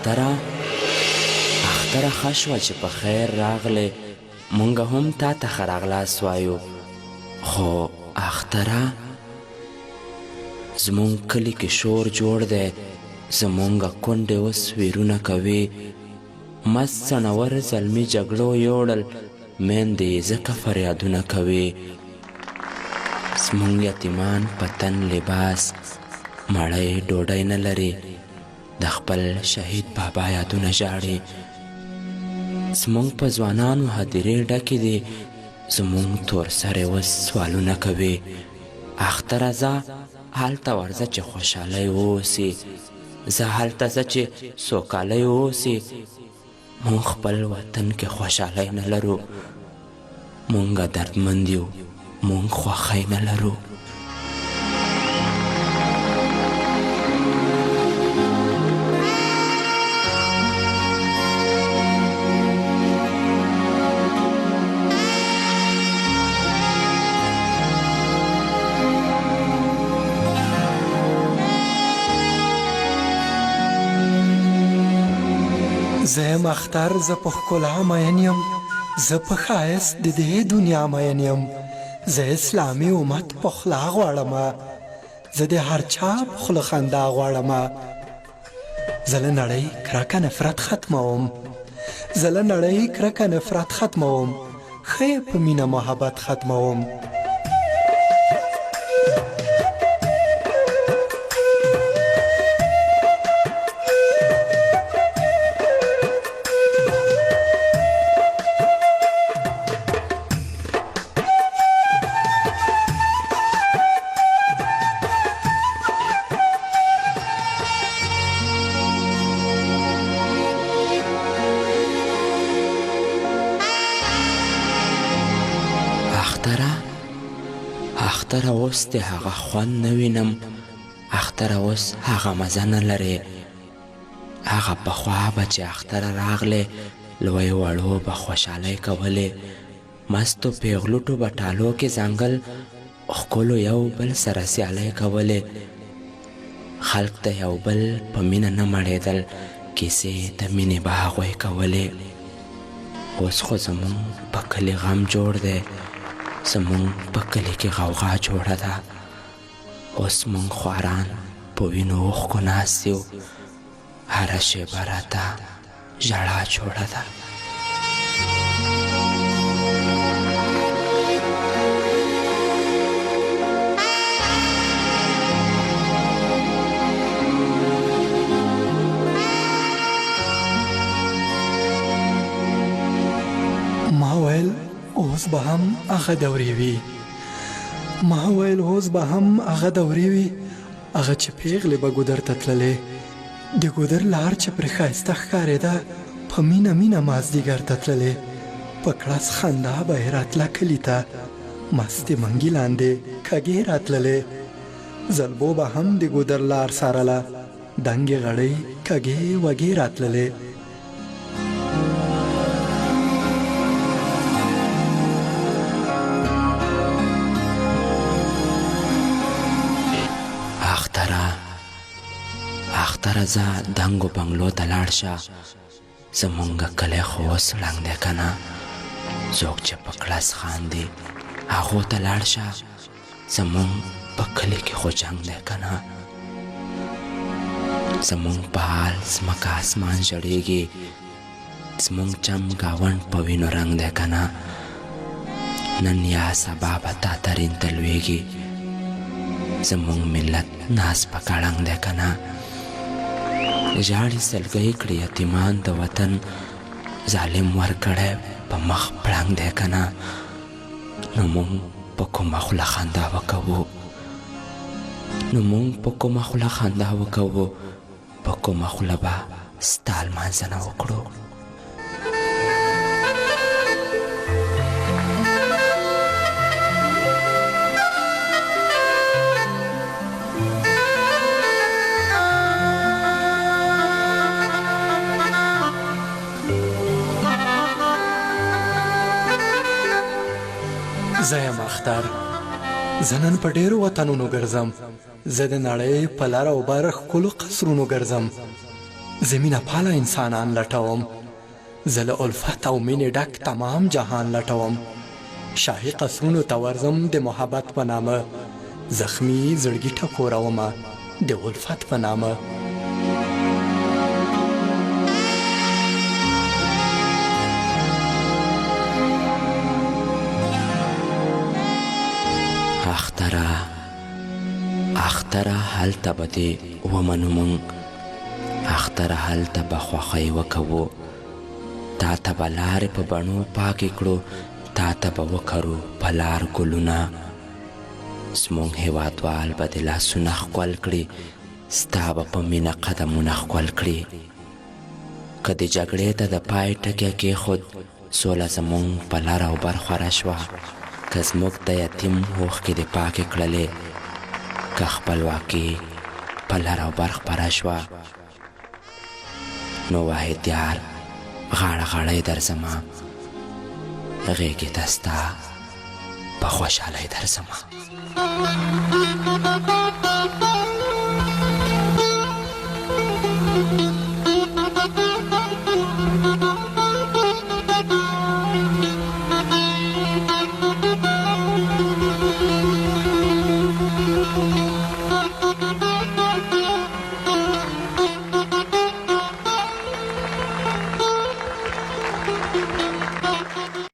اختره اختره ښه شوه چې په خیر راغلې، مونږ هم تا ته ښه راغلاست وایو، خو اختره زمونږ کلي کې شور جوړ دی، زمونږ کونډې اوس ویرونه کوي، مست څڼور زلمي جګړو یوړل، میندې یې ځکه فریادونه کوي. زمونږ یتیمان په تن لباس، مړۍ ډوډۍ نه لري، د خپل شهید بابا یادونه ژاړي. زمونږ په ځوانانو هدیرې ډکې دي، زمونږ تور سرې اوس سوالونه کوي. اختره ځه هلته ورځه چې خوشحالۍ واوسي، ځه هلته ځه چې سوکالۍ واوسي. مونږ خپل وطن کې خوشحالۍ نه لرو، مونږ دردمند یو، مونږ خوښۍ نه لرو. زه یم اختر، زه په ښکلا مین یم، زه په ښایست د دې دنیا مین یم، زه اسلامي امت په خوله غواړمه، زه د هر چا په خوله خندا غواړمه. زه له نړۍ کرکه نفرت ختموم، زه له نړۍ کرکه نفرت ختموم، ښه یې په مینه محبت ختموم. اختره اختره اوس د هغه خوند نه وینم، اختره اوس هغه مزه نه لري. هغه پخوا به چې اختره راغلې لوی وړو به خوشحالۍ کولې، مستو پیغلوټو به ټالو کې ځنګل ښکلو یو بل سره سیالۍ کولې. خلک د یو بل په مینه نه مړېدل، کیسې د مینې به هغوی کولې. اوس خو زمونږ په کلي غم جوړ دی، زمونږ په کلي کې غوغا جوړه ده. اوس مونږ خواران په وینو اوښکو ناست یو، هره شېبه راته ژړا جوړه ده. ما ویل اوس به هم هغه دورې وي، ما ویل اوس به هم هغه دورې وي، هغه چې پېغلې به ګودر ته تللې، د ګودر لار چې پرې ښایسته ښکارېده، په مینه مینه مازدیګر ته تللې، په کړس خندا به یې راتله کلي ته، مستې منګي لاندې کږې راتللې، زلبو به هم د ګودر لار څارله، دنګې غړۍ کږې وږې راتللې. اختره اختره ځه دنګو بنګلو ته لاړ شه، زمونږ کلی خو اوس ړنګ دی که نه، څوک چې په کړس خاندي هغو ته لاړ شه، زمونږ په کلي کې خو جنګ دی که نه، زمونږ په حال ځمکه اسمان ژړېږي، زمونږ چم ګاونډ په وینو رنګ دی که نه، نن یا سبا به تا ترین ته لوېږي، زمونږ ملت ناست په کړنګ دی که نه، ژاړي سلګۍ کړي یتیمان د وطن، ظالم ورکړی په مخ پړنګ دی که نه، نو مونږ په کومه خوله خندا وکوو، نو مونږ په کومه خوله خندا وکوو، په کومه خوله به ستا لمانځنه وکړو. زه یم اختر، زه نن په ډېرو وطنونو ګرځم، زه د نړۍ په لر او بر ښکلو قصرونو ګرځم. زه مینه پاله انسانان لټوم. زه له الفت او مینې ډک تمام جهان لټوم. شاهي قصرونو ته ورځم د محبت په نامه. زخمي زړګي ټکورومه د الفت په نامه. اختره اختره هلته به دې ومنو مونږ، اختره هلته به خوښۍ وکوو، تا ته به لارې په بڼو پاکې کړو، تا ته به وکرو په لار ګلونه. زموږ هېوادوال به دې لاسونه ښکل کړي، ستا به په مینه قدمونه ښکل کړي. که دې جګړې ته د پای ټکی کېښود، سوله زموږ په لر او بر خوره شوه، که زموږ د یتیم اوښکې دې پاکې کړلې، که خپلواکي په لر او بر خپره شوه، نو واحد یار غاړه غړۍ درځمه، غېږې ته ستا په خوشحالۍ درځمه.